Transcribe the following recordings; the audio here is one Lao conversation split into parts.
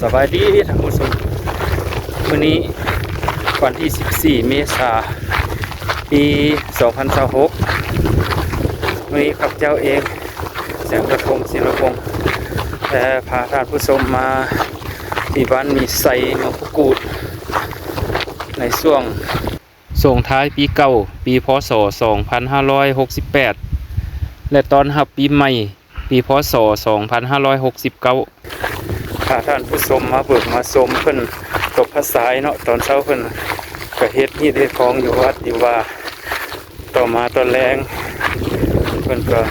ສະບາຍດີທ່ານຜູ້ຊົມ, ມື້ນີ້ວັນທີສິບສີ່ ເມສາ ປີສອງພັນຊາວຫົກ ມື້ນີ້ຂ້າພະເຈົ້າເອງ ແສງປະຖົມ ສິລະວົງ ແລະ ພາທ່ານຜູ້ຊົມມາທີ່ບ້ານມີໄຊ ເມືອງພູກູດ ໃນຊ່ວງ ສົ່ງທ້າຍປີເກົ່າ ປີ ພ.ສ. ສອງພັນຫ້າຮ້ອຍຫົກສິບແປດ ແລະ ຕ້ອນຮັບປີໃໝ່ ປີ ພ.ສ. ສອງພັນຫ້າຮ້ອຍຫົກສິບເກົ້າ ພາທ່ານຜູ້ຊົມມາເບິ່ງມາຊົມເພິ່ນຕົບພະຊາຍເນາະ. ຕອນເຊົ້າເພິ່ນກະເຮັດຮີດເຮັດຄອງຢູ່ວັດຢູ່ວາ, ຕໍ່ມາຕອນແລງເພິ່ນກະ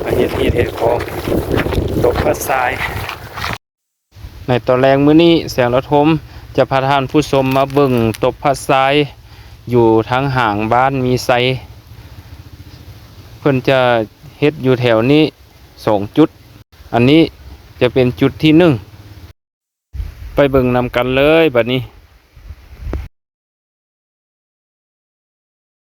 ມາເຮັດຮີດເຮັດຄອງຕົບພະຊາຍ. ໃນຕອນແລງມື້ນີ້ ແສງລະທົມຈະພາທ່ານຜູ້ຊົມມາເບິ່ງຕົບພະຊາຍຢູ່ທາງຫາງບ້ານມີໄຊ. ເພິ່ນຈະເຮັດຢູ່ແຖວນີ້ສອງຈຸດ, ອັນນີ້ຈະເປັນຈຸດທີໜຶ່ງ. ໄປເບິ່ງນຳກັນເລີຍບາດນີ້.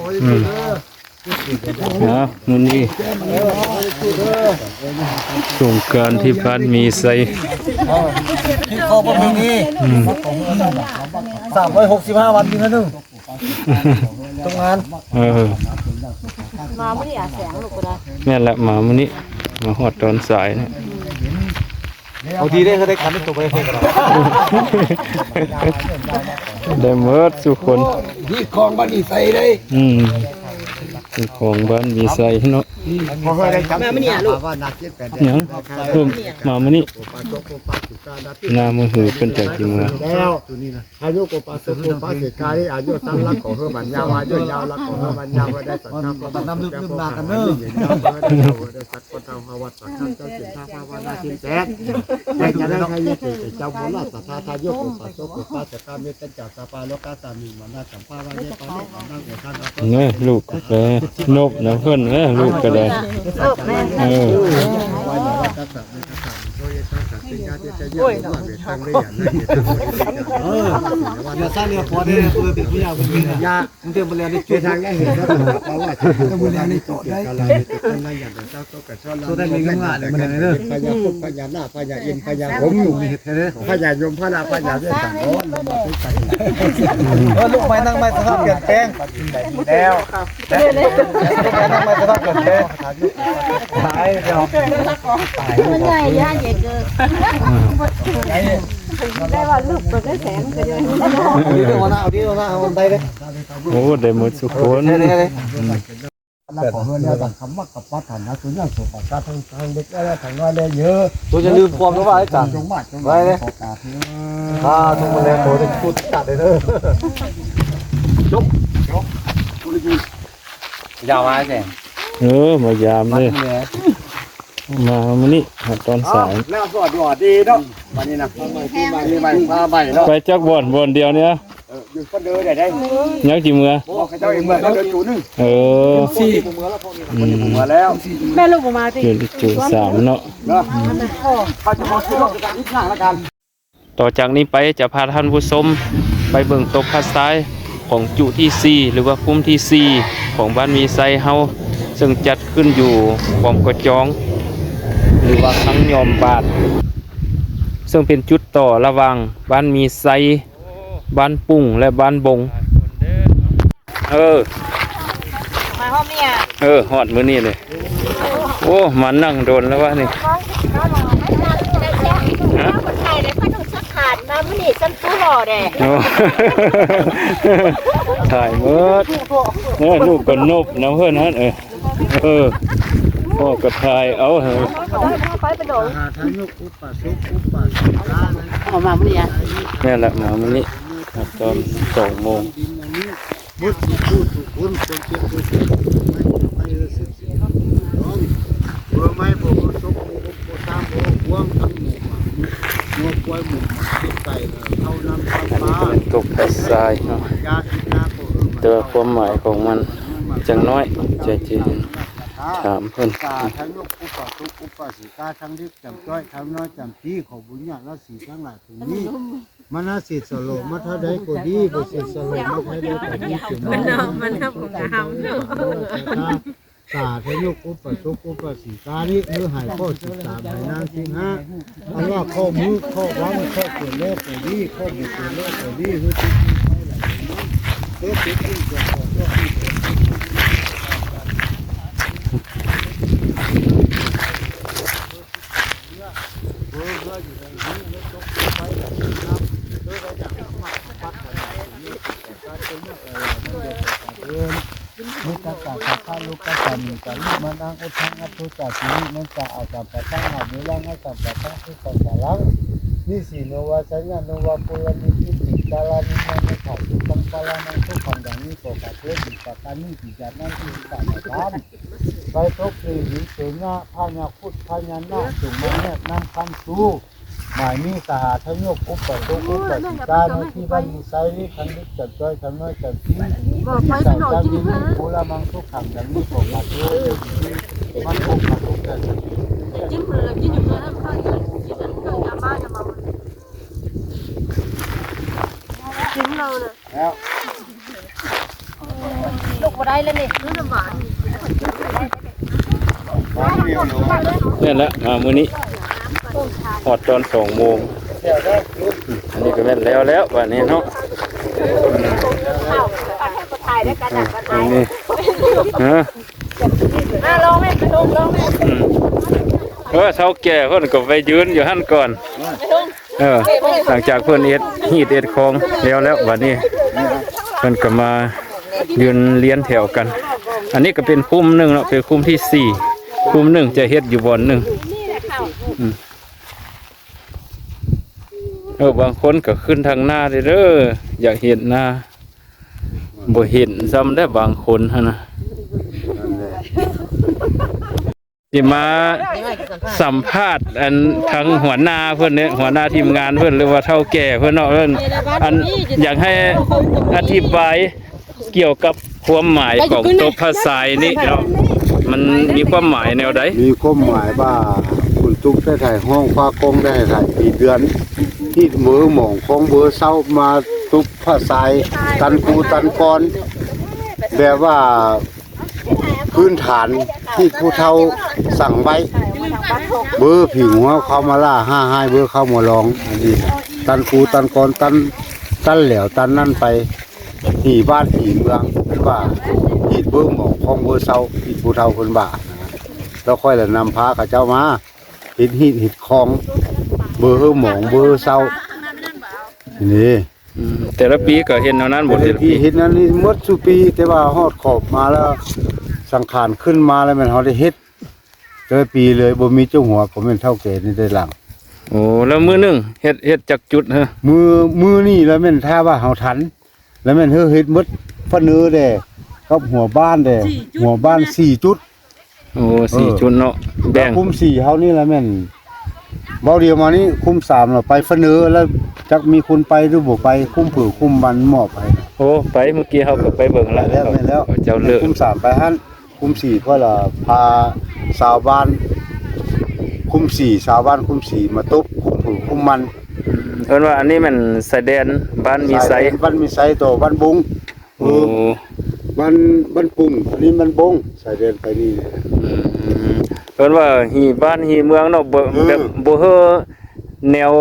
ອືມ ອ່າ ມື້ນີ້ສົງການທີ່ບ້ານມີໄຊ ທີ່ຄອບປະເພນີ ອືມ ສາມຮ້ອຍຫົກສິບຫ້າວັນ ທີໜຶ່ງ ຕົກງານ ເອີ ມາມື້ນີ້ອາແສງລູກກໍໄດ້ ແມ່ນລະ ມາມື້ນີ້ ມາຮອດຕອນສາຍນະ. ເອົາດີເດ້ ເຂົາໄດ້ຂັນໂຕບໍ່ໄດ້ເພິ່ນກໍໄດ້ ໄດ້ໝົດທຸກຄົນ ມີຂອງບ້ານມີໄຊເດ້ ອືມ ມີຂອງບ້ານມີໄຊເນາະ ມາມື້ນີ້ລູກ ຫຍັງ ເພິ່ນມາມື້ນີ້ ໜ້າມື້ຮືເພິ່ນຈະກິນເມືອ ແລ້ວ ອາຍຸໂກປາສຸໂກປາສິການິ ອາຍຸສັນລະ ຂໍເຮີບັນຍາວ ອາຍຸຍາວລະ ຂໍເຮີບັນຍາວ ໃຫ້ໄດ້ສັກການນຳລຶກນຳໜາກັນເດີ ໃຫ້ໄດ້ສັກການເທົ່າຫາວັດສັກການເຈົ້າສິນທາພາວະນາສິນແປດ ໃຫ້ຈະໄດ້ໃຫ້ເກີດເຈົ້າບຸນລາຊະທາທາຍຸໂກປາສຸໂກປາສິກາມິຕັນຈາສະປາໂລກາສາມິມານາສັມພາວະເຍປາເນ ເອີ ລູກກໍໄດ້ນົບນຳເພິ່ນເອີ ລູກກໍໄດ້ ເອີ ເອີ ວ່າຢ່າສ້າງເລື່ອງພໍໄດ້ເພິ່ນເປັນພະຍາເພິ່ນເປັນຍາ ມັນເດີມບໍ່ແລ້ວໄດ້ຈຸດທາງໄດ້ເຫັນແລ້ວ ເພາະວ່າເດີມບໍ່ແລ້ວໄດ້ຈຸດໄດ້ ໂຕໄດ້ມີງາມໆ ເດີ ພະຍາພຸດ ພະຍານາກ ພະຍາອິນ ພະຍາຫົມ ພະຍາຍົມ ພະລາ ພະຍາເວດສາ ເອີ ລຸກໄປນັ່ງໃໝ່ ສະພາບປ່ຽນແປງ ແລ້ວ ລຸກໄປນັ່ງໃໝ່ ສະພາບປ່ຽນແປງ ຕາຍແລ້ວ ມັນໃຫຍ່ຍາເຢັນເກີນ ໄດ້ວ່າລູກເພິ່ນໄດ້ແສນກໍຍັງ ເອົາດີເດີ ເອົາດີເດີ ເອົາໄດ້ເດ້ ໂອ້ ໄດ້ໝົດທຸກຄົນ ແທ້ໆ ແລ້ວຂໍເຮືອນແລ້ວຕັ້ງຄຳມັກກັບປັດຖານະ ສຸຍາສຸປະກາດທັງ ທັງເດັກແລະທັງນ້ອຍແລະເຍີະ ຕົວຈະລືມຄວາມລະວ່າໄອ້ຈັນ ຈົ່ງມາ ຈົ່ງມາ ໄວ້ເດ້ ຂໍກາບເດີ ຂ້າທຸກມະແລງໂຕໄດ້ພຸດກາດເດີ ຈົບ ຈົບ ຍາວມາແຊງ ເອີ ມາຢາມເດ້ ມາມື້ນີ້ ຮອດຕອນສາຍ ເອົາ ແລ້ວສອດດອດດີເນາະ ບັດນີ້ນະ ປີໃໝ່ ປີໃໝ່ ມາໃໝ່ເນາະ ໄປຈັກບ່ອນ ບ່ອນດຽວນີ້ ເອີ ຢູ່ຄົນເດີໄດ້ໄດ ຍັງຊິເມືອ ບໍ່ ເຂົາເຈົ້າເອງເມືອ ເຂົາເດີນຈູໜຶ່ງ ເອີ ເມືອແລ້ວ ອືມ ເມືອແລ້ວ ແມ່ລູກບໍ່ມາຕິ ຢູ່ຈູສາມເນາະ ເນາະ ເຂົາຈະມາຄືລົດກັນອີກໜ້າລະກັນ ຕໍ່ຈາກນີ້ໄປຈະພາທ່ານຜູ້ຊົມໄປເບິ່ງຕົບພະຊາຍຂອງຈຸທີສີ່ ຫຼືວ່າກຸ່ມທີສີ່ ຂອງບ້ານມີໄຊເຮົາ ເຊິ່ງຈັດຂຶ້ນຢູ່ປ້ອມກະຈອງ ຫຼືວ່າຄັງຍອມບາດ ເຊິ່ງເປັນຈຸດຕໍ່ລະຫວ່າງບ້ານມີໄຊ ບ້ານປຸ້ງ ແລະ ບ້ານບົງ ເອີ ມາຮອດນີ້ ເອີ ຮອດມື້ນີ້ເລີຍ ໂອ້ ມານັ່ງດົນແລ້ວວະນີ້ ຮະ ມາມື້ນີ້ຊັ້ນຜູ້ຫຼໍ່ແດ່ ໂອ້ ຖ່າຍໝົດ ເອີ ລູກກໍນົບນຳເພິ່ນຫັ້ນ ເອີ ເອີ ພໍ່ກໍຖ່າຍເອົາ ເອີ ເອົາມາມື້ນີ້ ແມ່ນລະ ມາມື້ນີ້ ຕອນສອງໂມງ ໝົດສູ່ຜູ້ສູ່ຄົນ ຄວາມເຈັບບໍ່ເຈັບ ໄປເອີ ສິບສິບ ເອີ ໄມ້ບໍ່ຕົກ ບໍ່ອົບບໍ່ຕາມ ບໍ່ຫວງທັງໝູ່ໝາ ງົວຄວາຍໝູ່ໝາ ເປັນໄກ່ ເອີ ເຂົ້ານ້ຳ ເຂົ້າປາ ຕົກພະຊາຍເນາະ ຢາເຮັດນາ ແຕ່ວ່າຄວາມໝາຍຂອງມັນຈັ່ງນ້ອຍ ໃຈຈິງຖາມເພິ່ນ ສາທະຍົກ ອຸປາສົກ ອຸປາສິກາ ທັງເດັກຈຳຈ້ອຍ ທັງນ້ອຍຈຳປີ ຂໍບຸນຍາລາສີທັງຫຼາຍ ຜູ້ນີ້ ມານາສິດສະໂລມາເທົ່າໃດກໍດີ ບໍ່ສິດສະໂລມາເທົ່າໃດກໍດີ ເປັນເນາະ ມັນເນາະ ບໍ່ງາມເນາະ ເນາະ ສາທຸ ສາທະຍົກອຸປະສົກອຸປະສິການີ້ ຫຼືໃຫ້ຂໍ້ສິບສາມໃຫ້ນາງສິບຫ້າ ອັນວ່າຂໍ້ມື ຂໍ້ວັງ ຂໍ້ເກີດແລ້ວກໍດີ ຂໍ້ບໍ່ເກີດແລ້ວກໍດີ ຄືທີ່ໄປຫຼາຍເນາະ ເອີ ເປັນທີ່ເຈົ້າຂອງພວກທີ່ເປັນ ເອີ ເຮືອຢູ່ໃນນີ້ ເຮືອຕົກລົງໄປແລ້ວນ້ຳ ເອີ ໄປຈາກສາມາດປັດໄດ້ ເອີ ມັນເປັນການເດີນ ມຸດຕະກະ ສະພະໂລກະສາມິ ກາລິມານັງ ອຸດທັງ ອັດໂທຈາ ສິລິມັນຈາ ອາສັມປະທັງ ອາຍຸລັງ ອາສັມປະທັງ ສຸຂັງ ບາລັງ ນິສີໂນວາ ໄຊຍະໂນວາ ປຸລະນິດທິຕິ ກາລານິມານະ ສາທຸຕັງ ປາລະມັງ ສຸຂັງ ດັ່ງນີ້ກໍກະເທີນ ປະການນີ້ ທີ່ຈາກນັ້ນທີ່ສາມາດ ໄປຕົກທີ່ຫີນເສນາ ພະຍາຄຸດ ພະຍານາກ ຈົ່ງມາແນບນຳຄຳຊູ ໝາຍມີສະຫາທະຍົກ ອຸປະໂຊກ ອຸປະສິກາ ໃນທີ່ບ້ານມີໄຊ ທັງເດັກຈັນຈ້ອຍ ທັງນ້ອຍຈັນຊີ ທີ່ໃສ່ຈັນດີ ພູລະມັງ ສຸຂັງ ດັ່ງນີ້ກໍມາເທີນ ມັນຄົງມາທຸກແຕ່ສະຕິ ກິນເພິ່ນລະກິນຢູ່ເຮືອນ ເພິ່ນກິນອັນເຄື່ອງຍາບ້າຍາເມົາ ກິນເຫຼົ້ານະ ແລ້ວ ລຸກບໍ່ໄດ້ແລ້ວນີ້ ແມ່ນແຫຼະ ມາມື້ນີ້ຮອດຕອນສອງໂມງ ອັນນີ້ກໍແມ່ນແລ້ວແລ້ວບາດນີ້ເນາະ ອືມ ນີ້ ຮະ ອືມ ເອີ ເຖົ້າແກ່ເພິ່ນກໍໄປຢືນຢູ່ຫັ້ນກ່ອນ. ເອີ ຫຼັງຈາກເພິ່ນເຮັດຮີດເຮັດຄອງແລ້ວແລ້ວ ບັດນີ້ເພິ່ນກໍມາຢືນລຽນແຖວກັນ. ອັນນີ້ກໍເປັນຄຸ້ມໜຶ່ງເນາະ ເປັນຄຸ້ມທີສີ່ ຄຸ້ມໜຶ່ງຈະເຮັດຢູ່ບ່ອນໜຶ່ງ. ອືມ ເອີ ບາງຄົນກໍຂຶ້ນທາງໜ້າເດີ ຢາກເຮັດນາ ບໍ່ເຫັນຊ້ຳໄດ໋ບາງຄົນຫັ້ນນະ. ຊິມາສຳພາດອັນທາງຫົວໜ້າເພິ່ນເດ ຫົວໜ້າທີມງານເພິ່ນ ຫຼືວ່າເຖົ້າແກ່ເພິ່ນເນາະ ເພິ່ນ ອັນ ຢາກໃຫ້ອະທິບາຍກ່ຽວກັບຄວາມໝາຍຂອງຕົບພະຊາຍນີ້ເນາະ ມັນມີຄວາມໝາຍແນວໃດ? ມີຄວາມໝາຍວ່າ ຝົນຕົກໄດ້ໄຖຫ້ອງ ຟ້າກ້ອງໄດ້ໄຖປີເດືອນ ຮີດເບີໝອງຂອງເບີເຊົາ ມາຕົບພະຊາຍ ຕັນກູຕັນກອນ ແບບວ່າ ພື້ນຖານທີ່ຜູ້ເຖົ້າສັ່ງໄວ້ ເບີຜີງຫົວເຂົ້າມາລ່າ ຫ້າຮ້າຍເບີເຂົ້າມາລອງ ອັນນີ້ ຕັນຄູຕັນກອນ ຕັນ ຕັນແຫຼວຕັນນັ້ນໄປ ຫີບ້ານຫີເມືອງ ເພິ່ນວ່າ ຮີດເບີໝອງຂອງເບີເຊົາ ຮີດຜູ້ເຖົ້າເພິ່ນວ່າ ແລ້ວຂ້ອຍລະນຳພາເຂົາເຈົ້າມາ ເຮັດຮີດເຮັດຄອງ ເບີເຮີໝອງເບີເຊົາ ນີ້. ອືມ ແຕ່ລະປີກໍເຮັດແນວນັ້ນບໍ່? ແຕ່ລະປີເຮັດແນວນີ້ໝົດສູ່ປີ ແຕ່ວ່າຮອດຂອບມາແລ້ວ ສັງຂານຂຶ້ນມາແລ້ວແມ່ນເຮົາໄດ້ເຮັດແຕ່ລະປີເລີຍ ບໍ່ມີເຈົ້າຫົວ ກໍແມ່ນເຖົ້າແກ່ນີ້ໄດ້ຫຼັງ. ໂອ້ ແລ້ວມື້ໜຶ່ງເຮັດ ເຮັດຈັກຈຸດເຮີ? ມື້ ມື້ນີ້ລະແມ່ນຖ້າວ່າເຮົາທັນ ລະແມ່ນເຮີເຮັດໝົດ ຟະເນີແດ່ ກັບຫົວບ້ານແດ່ ສີ່ຈຸດ ຫົວບ້ານສີ່ຈຸດ. ໂອ້ ສີ່ ເອີ ຈຸດເນາະ ແບ່ງ ຄຸ້ມສີ່ເຮົານີ້ລະແມ່ນ ເວົ້າດຽວມານີ້ຄຸ້ມສາມລະໄປຟະເນີ ລະຈັກມີຄົນໄປຫຼືບໍ່ໄປ ຄຸ້ມຜືຄຸ້ມມັນມອບໃຫ້. ໂອ້ ໄປ ມື້ກີ້ເຮົາກໍໄປເບິ່ງລະ ແມ່ນແລ້ວ ແມ່ນແລ້ວ ເຈົ້າເລີກ ຄຸ້ມສາມໄປຫັ້ນ ຄຸ້ມສີ່ຂ້ອຍລະພາຊາວບ້ານຄຸ້ມສີ່ ຊາວບ້ານຄຸ້ມສີ່ມາຕົບຄຸ້ມຜືຄຸ້ມມັນ. ອືມ ເອີ້ນວ່າອັນນີ້ແມ່ນຊາຍແດນບ້ານມີໄຊ ຊາຍແດນບ້ານມີໄຊຕໍ່ບ້ານບົງ. ໂອ້ ເອີ ບ້ານ ບ້ານປຸງ ອັນນີ້ບ້ານບົງ ຊາຍແດນໄປນີ້. ອືມ ເອີ້ນວ່າຮີບ້ານຮີເມືອງເນາະ ບໍ່ ເອີ ແບບບໍ່ເຮີແນວ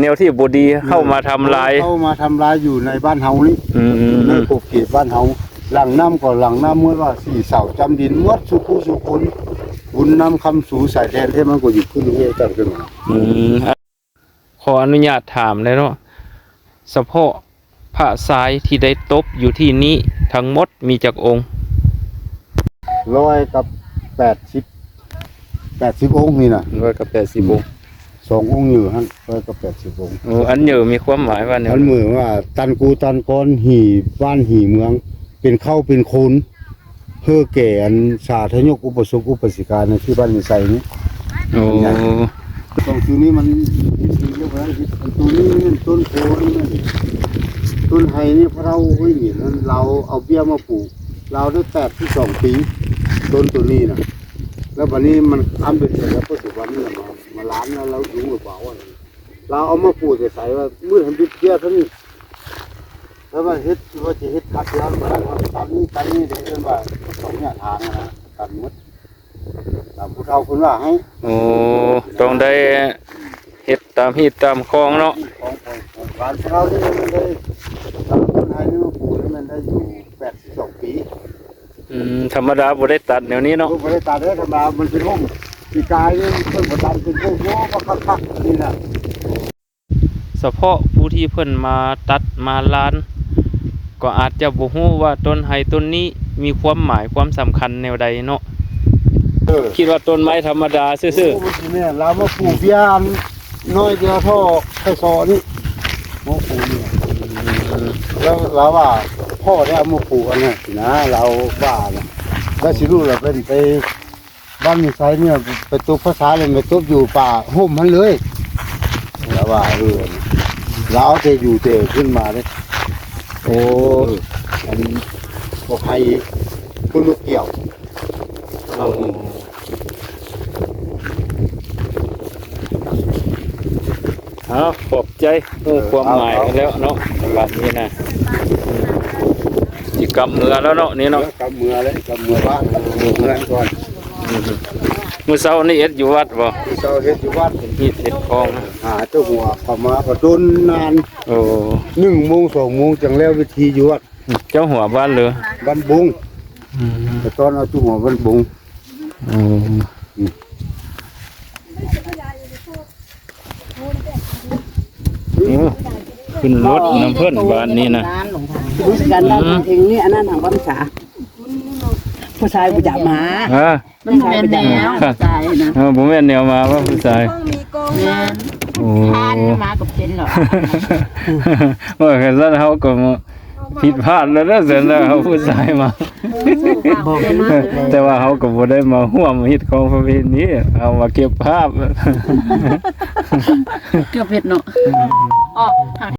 ແນວທີ່ບໍ່ດີ ເອີ ເຂົ້າມາທຳລາຍ ເຂົ້າມາທຳລາຍຢູ່ໃນບ້ານເຮົານີ້. ອືມ ໃນຂອບເຂດບ້ານເຮົາ ຫຼັງນ້ຳກໍຫຼັງນ້ຳໝົດວ່າ ສີ່ເສົາຈ້ຳດິນໝົດສູ່ຜູ້ສູ່ຄົນ ບຸນນ້ຳຄຳຊູ ຊາຍແດນເດ້ ມັນກໍຢູ່ຂຶ້ນເຮືອນກັນຂຶ້ນມາ. ອືມ ຂໍອະນຸຍາດຖາມແດ່ເນາະ ສະເພາະພະຊາຍທີ່ໄດ້ຕົບຢູ່ທີ່ນີ້ທັງໝົດມີຈັກອົງ? ຮ້ອຍກັບແປດສິບ ແປດສິບອົງນີ້ນະ ຮ້ອຍກັບແປດສິບອົງ. ສອງອົງເຍີຫັ້ນ ຮ້ອຍກັບແປດສິບອົງ. ໂອ້ ອັນເຍີມີຄວາມໝາຍວ່າແນວ? ອັນເໝືອນວ່າຕັນກູຕັນກອນ ຫີບ້ານຫີເມືອງ ເປັນເຄົ້າເປັນໂຄນ ເຮີແກ່ອັນສາທະຍົກອຸປະສົກອຸປະສິກາໃນທີ່ບ້ານມີໄຊນີ້. ໂອ້ ສອງໂຕນີ້ມັນ ອັນໂຕນີ້ແມ່ນຕົ້ນໂພນີ້ແມ່ນຕົ້ນໄຮນີ້ ພໍ່ເຖົ້າເຮີຍນີ້ ລາວເອົາເບ້ຍມາປູກ ລາວໄດ້ແປດສິບສອງປີ ຕົ້ນໂຕນີ້ນະ. ແລ້ວບາດນີ້ມັນຄ້ຳເປັນແຕ່ລະປັດຈຸບັນນີ້ລະມາ ມາລ້ານແລ້ວ ລາວດຸລະເບົາ ລາວເອົາມາປູກແຕ່ໃສວ່າ ມື້ເຫັນບິດເບ້ຍເທົ່ານີ້ ແລ້ວວ່າເຮັດ ວ່າຈະເຮັດຄັດແລ້ວ ຕັນນີ້ ຕັນນີ້ ເອີ້ນວ່າສອງຍາທາງນະ. ກັນໝົດ ຕາມຜູ້ເຖົ້າເພິ່ນວ່າໃຫ້. ໂອ້ ຕ້ອງໄດ້ເຮັດຕາມຮີດຕາມຄອງເນາະ. ຂອງ ຂອງ ຂອງຫຼານພວກເຮົານີ້ມັນໄດ້ ຕາມຕົ້ນໄຮນີ້ມາປູກນີ້ມັນໄດ້ຢູ່ແປດສິບສອງປີ. ອືມ ທຳມະດາບໍ່ໄດ້ຕັດແນວນີ້ເນາະ. ບໍ່ໄດ້ຕັດເດ້ ທຳມະດາມັນເປັນຮົ່ມ. ປີກາຍນີ້ເພິ່ນບໍ່ຕັດ ເປັນໂພກ ໂອ້ ຄັກໆ ອັນນີ້ນະ. ສະເພາະຜູ້ທີ່ເພິ່ນມາຕັດມາລ້ານ ກໍອາດຈະບໍ່ຮູ້ວ່າຕົ້ນໄຮຕົ້ນນີ້ມີຄວາມໝາຍຄວາມສຳຄັນແນວໃດເນາະ. ເອີ ຄິດວ່າຕົ້ນໄມ້ທຳມະດາຊື່ໆ. ໂອ້ ມັນຊິແມ່ນ ລາວມາປູກເບຍອັນນ້ອຍດຽວທໍ່ໄຄຊໍນີ້ ມາປູກນີ້. ແລ້ວລາວວ່າພໍ່ໄດ້ເອົາມາປູກອັນນັ້ນຊິນະ ລາວວ່ານະ. ລາວຊິຮູ້ລະເປັນໄປ ບ້ານມີໄຊເນຍ ໄປຕົບພາສາເລີຍ ໄປຕົບຢູ່ປ່າຮົ່ມຫັ້ນເລີຍ. ລາວວ່າ ເອີ ລາວເອົາແຕ່ຢູ່ແຕ່ຂຶ້ນມາເດ້. ໂອ້ ເອີ ອັນບໍ່ໃຜຄົນມາກ່ຽວ. ເອົາ ຂອບໃຈ ຮູ້ຄວາມໝາຍແລ້ວເນາະ. ເອົາ ບາດນີ້ນະ ຊິກັບເມືອແລ້ວເນາະ ນີ້ເນາະ. ເອີ ກັບເມືອແລ້ວ ກັບເມືອບ້ານ ເມືອເຮືອນກ່ອນ. ອືມ ມື້ເຊົ້ານີ້ເຮັດຢູ່ວັດບໍ່? ມື້ເຊົ້າເຮັດຢູ່ວັດ ເຮັດ ເຮັດຄອງ ຫາເຈົ້າຫົວເຂົ້າມາກໍດົນນານ. ໂອ້ ໜຶ່ງໂມງ ສອງໂມງຈັ່ງແລ້ວພິທີຢູ່ວັດ. ເຈົ້າຫົວບ້ານເລີ? ບ້ານບົງ. ອືມ ໄປຕ້ອນເອົາເຈົ້າຫົວບ້ານບົງ. ໂອ້ ອືມ ໂອ້ ຂຶ້ນລົດນຳເພິ່ນບາດນີ້ນະ. ຮູ້ສຶກກັນໄດ້ ອືມ ເພງນີ້ ອັນນັ້ນທາງວັນສາ ຜູ້ຊາຍບໍ່ຢາກມາ. ເອີ ມັນບໍ່ແມ່ນແນວຜູ້ຊາຍນະ. ເອີ ບໍ່ແມ່ນແນວມາວ່າຜູ້ຊາຍ. ແມ່ນ ໂອ້ ມາກໍເປັນແລ້ວ. ວ່າຄັນຊັ້ນເຮົາກໍຜິດພາດແລ້ວເດີ ຊັ້ນເຮົາຜູ້ຊາຍມາ. ບໍ່ ແຕ່ວ່າເຮົາກໍບໍ່ໄດ້ມາຮ່ວມຮີດຄອງປະເພນີ ເຮົາມາເກັບພາບ. ເກືອບເຮັດເນາະ. ອອກ